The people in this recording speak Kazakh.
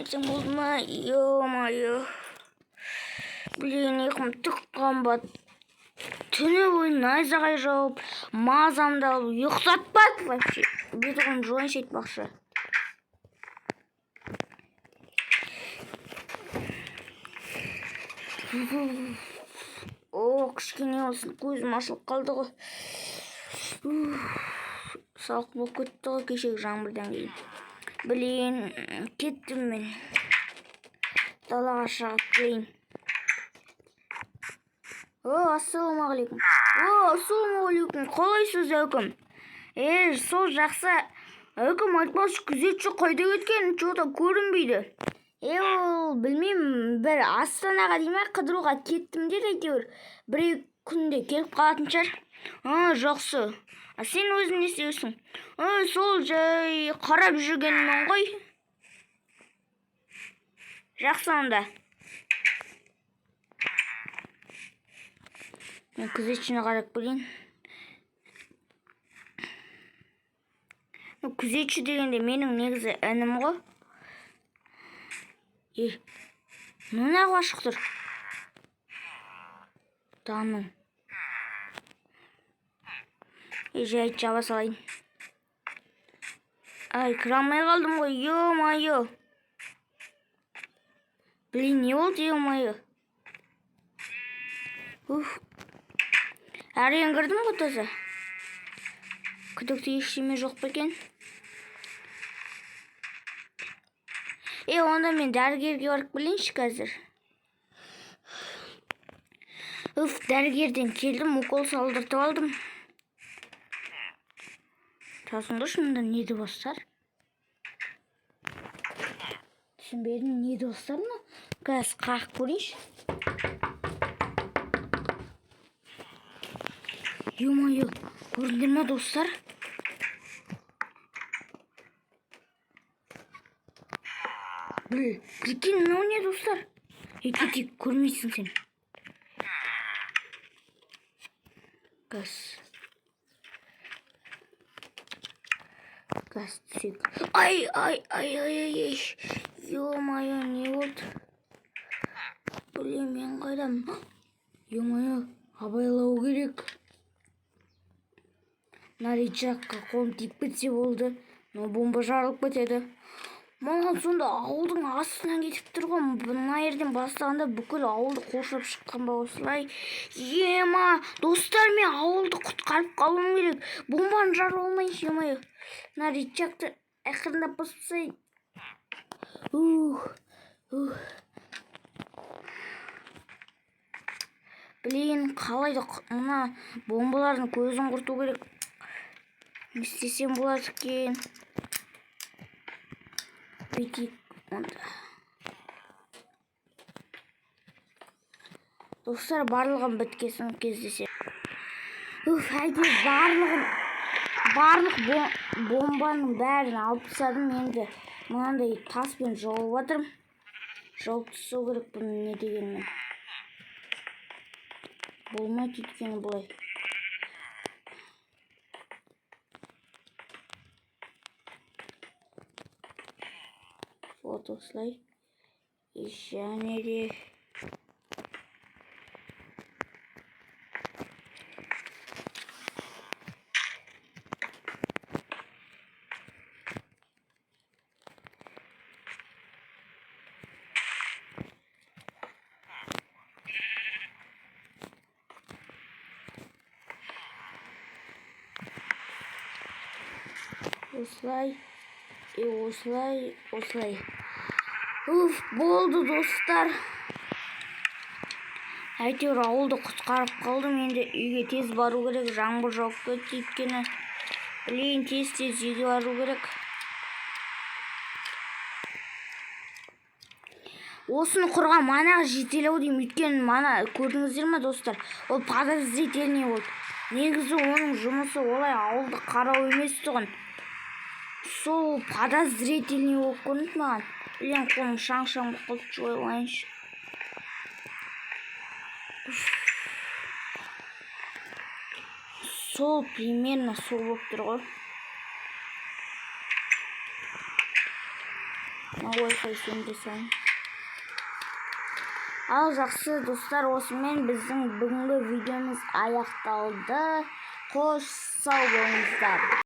Ертең болды ма? Ё-моё. Блин, ұйқым түк қанбады. Түні бойы найзағай жауып, мазамды алып, ұйықтатпады вообще. Бет қолым жуайыншы айтпақшы. О, кішкене болсын көзім ашылып қалды ғой. Салқын болып кетті ғой кешегі жаңбырдан кейін. Блин, кеттім мен. Далаға шығып келейін. О, ассалаумағалейкум. О, ассалаумағалейкум. Қалайсыз, әкім? Е, сол жақсы. Әкім, айтпақшы, күзетші қайда кеткен? Че-то көрінбейді. Е, ол білмеймін, бір Астанаға дей ма, қыдыруға кеттім деді әйтеуір. Бір екі күнде келіп қалатын шығар. А, жақсы. А сен өзің не істейсің? А, сол жай қарап жүргенмін ғой. Жақсы онда. Мен күзетшіні қарап көрейін. Ну, күзетші дегенде менің негізі інім ғой. Е, мынау неғып ашық тұр? Да ну. Е, жай жаба салайын. Ай, кіре алмай қалдым ғой, ё-моё. Блин, не болды, ё-моё? Уф. Әрең кірдім ғой таза. Күдікті ештеме жоқ па екен? Е, онда мен дәрігерге барып келейінші қазір. Уф, дәрігерден келдім, укол салдыртып алдым. Тұрасыңдаршы, мында не дыбыстар? Түсінбедім, не дыбыстар мына? Қазір қағып көрейінші. Ё-моё, көрдіңдер ма, достар? Блин, прикинь, мынау не, достар? Е, кетейік, көрмейсің сен. Газ. Газ түсейік. Ай, ай, ай, ай, ай, ай. Ё-моё, не болды? Блин, мен қайдамын? Ё-моё, абайлау керек. Мына рычагқа қолым тиіп кетсе болды. Но бомба жарылып кетеді. Маған сонда ауылдың астынан кетіп тұр ғой. Мына жерден бастағанда бүкіл ауылды қоршап шыққан ба осылай? Ема, достар, мен ауылды құтқарып қалуым керек. Бомбаны жарып алмайыншы, ё-моё. Мына рычагты ақырындап басып тастайын. Ух, ух. Блин, қалай да мына бомбалардың көзін құрту керек. Не істесем болады екен? Бүйтейік онда. Достар, барлығын біткесін кездесем. Уф, әйтеуір барлығын, барлық бомбаның бәрін алып тастадым. Енді мынандай таспен жауып жатырмын. Жауып тастау керек бұны, не дегенмен. Болмайды өйткені бұлай. Вот осылай. И және де осылай и осылай, осылай. Уф, болды, достар. Әйтеуір ауылды құтқарып қалдым. Енді үйге тез бару керек. Жаңбыр жауып кетті өйткені. Блин, тез-тез үйге бару керек. Осыны құрған манағы житель ау деймін. Өйткені мана көрдіңіздер ме, достар? Ол подозрительный болды. Негізі оның жұмысы олай ауылды қарау емес тұғын. Сол подозрительный болып көрінді маған. Блин, қолым шаң-шаң болып қалды, жойып алайыншы. Сол примерно сол болып тұр ғой. Мына Wi-Fi сөндіре салайын. Ал жақсы, достар, осымен біздің бүгінгі видеомыз аяқталды. Қош, сау болыңыздар.